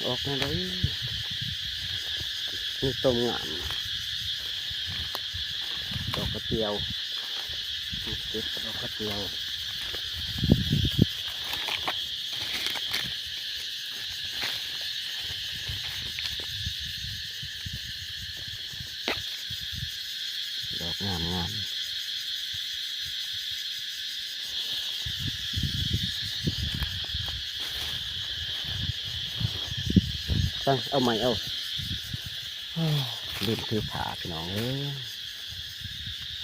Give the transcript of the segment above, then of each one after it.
ອອກແນວໃດ? ມີຕົ້ນງາມ ດອກກະຈຽວ ເກັບດອກກະຈຽວ ດອກງາມໆ ຕັ້ງ ເອົາໃໝ່ເອົາ ລືມຖືຜ້າພີ່ນ້ອງເອີຍ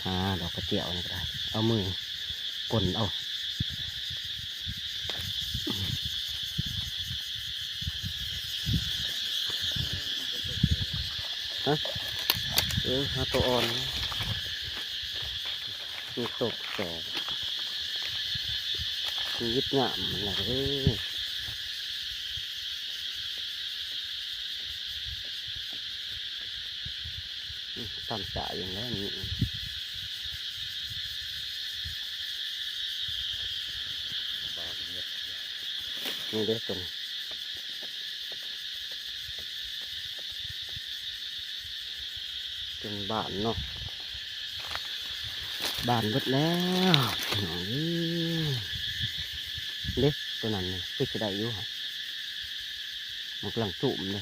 ຫາດອກກະຈຽວນີ້ກໍໄດ້ ເອົາມືກົ້ນເອົາ. ຮະ ເອີ ຫາໂຕອ່ອນ ມີຕົກແຕ່ ມີຫຍິບຍາມມັນລະເອີຍ ອື ຕາມສາຍຢູ່ແລ້ວນີ້ ນີ້ເດ້ຕົວນີ້ ເປັນບານເນາະ ບານເບິດແລ້ວ ເອີ ເດ້ ຕົວນັ້ນນີ້ຄືຊິໄດ້ຢູ່ ມັນກຳລັງຈູມເດ້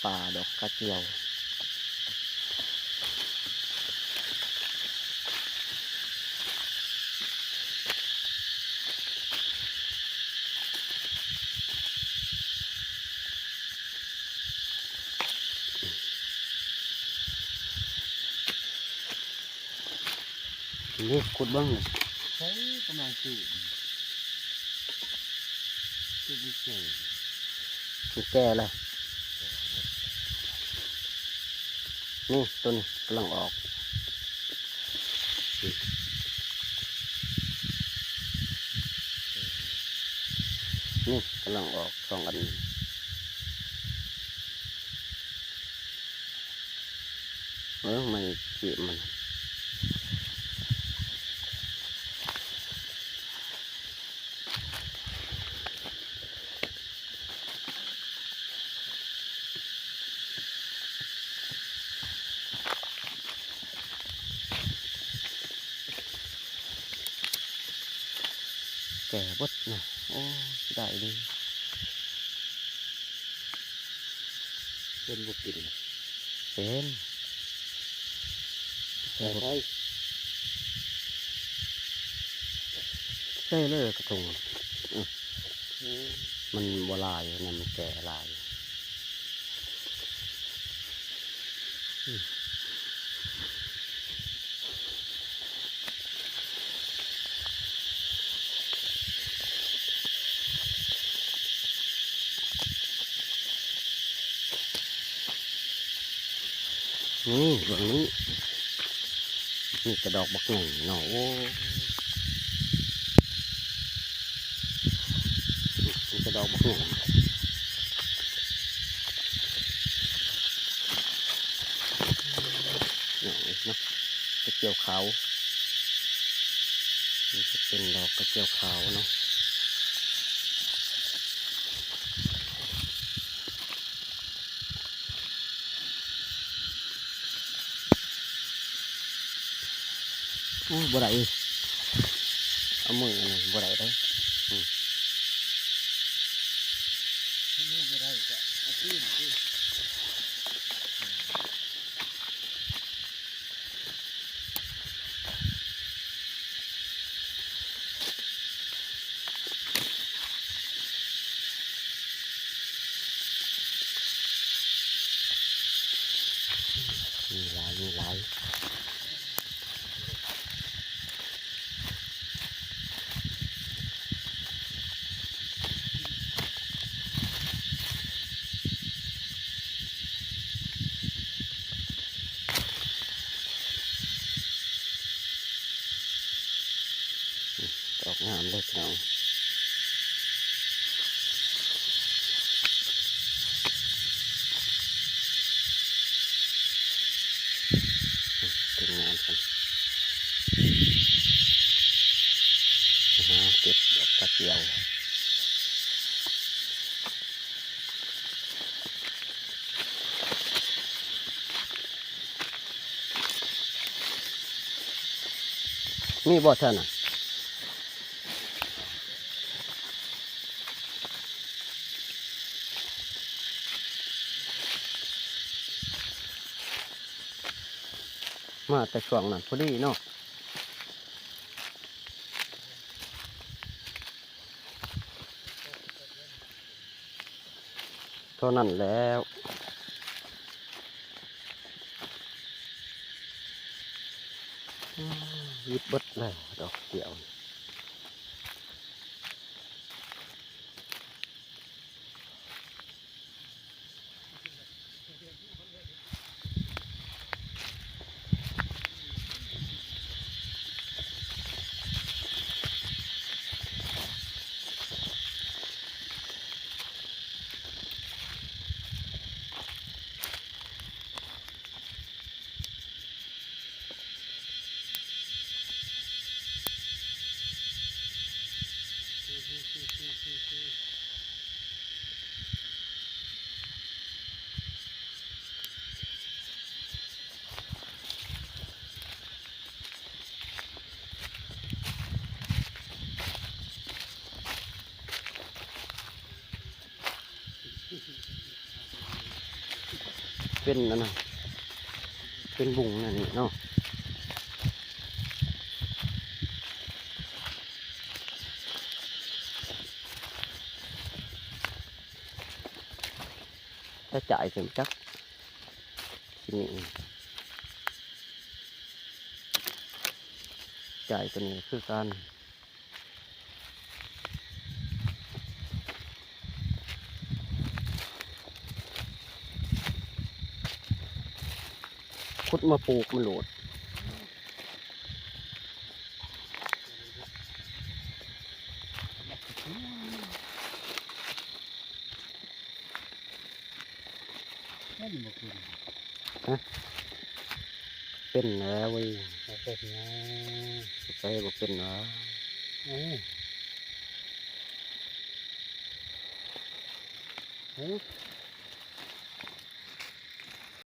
ປ່າດອກກະຈຽວ ນີ້ ຂຸດເບິ່ງນີ້ ໃສ່ກຳລັງຄື ຄືຊິແກ່ ຄືແກ່ແລ້ວ ນີ້ ໂຕນີ້ກຳລັງອອກ ນີ້ກຳລັງອອກສອງອັນ ເອີ ໄມ້ຈີບມັນ ແກ່ເບິດເນາະ ໂອ້ ເສຍດາຍເລີຍ. ເປັນບໍ່ເປັນ? ເປັນ. ໃສ່ໄຟ ໃສ່ເລີຍກະທົງ. ອື ມັນບໍ່ຫຼາຍນະ ມັນແກ່ຫຼາຍ. ນີ້ເບິ່ງນີ້ ມີແຕ່ດອກບັກໃຫຍ່ເນາະ. ໂອ້ ມີແຕ່ດອກບັກໃຫຍ່ເນາະ ເນາະ ກະຈຽວຂາວ. ນີ້ຈະເປັນດອກກະຈຽວຂາວເນາະ. ໂອ້ ບໍ່ໄດ້ເອີຍ ເອົາມືອັນນີ້ບໍ່ໄດ້ເດີ. ອື ເອົາມືບໍ່ໄດ້ກະເອົາຕີນຕິ. ມີຫຼາຍ ມີຫຼາຍ. ອືມ ດອກງາມເດີພີ່ນ້ອງ. ອືມ ເປັນງາມຊັ້ນ. ກະຈຽວ ມີບໍ່ແຖວນັ້ນ? ມາແຕ່ຊ່ວງນັ້ນພໍດີເນາະ ເທົ່ານັ້ນແລ້ວ ອືມ ຫຍິບເບິດແລ້ວດອກດຽວ. ເປັນອັນນັ້ນ ເປັນບຸ້ງແນວນີ້ເນາະ ແຕ່ຈ່າຍຂຶ້ນຈັກ ທີນີ້ ຈ່າຍຕົວນີ້ຄືກັນ. ຂຸດມາປູກມັນໂລດ ເປັນບໍ່ຄືນ ຮະ ເປັນແລ້ວເວີຍ ບໍ່ເປັນແລ້ວ ໃສ່ບໍ່ເປັນຫວາ ເອີ ເອີ.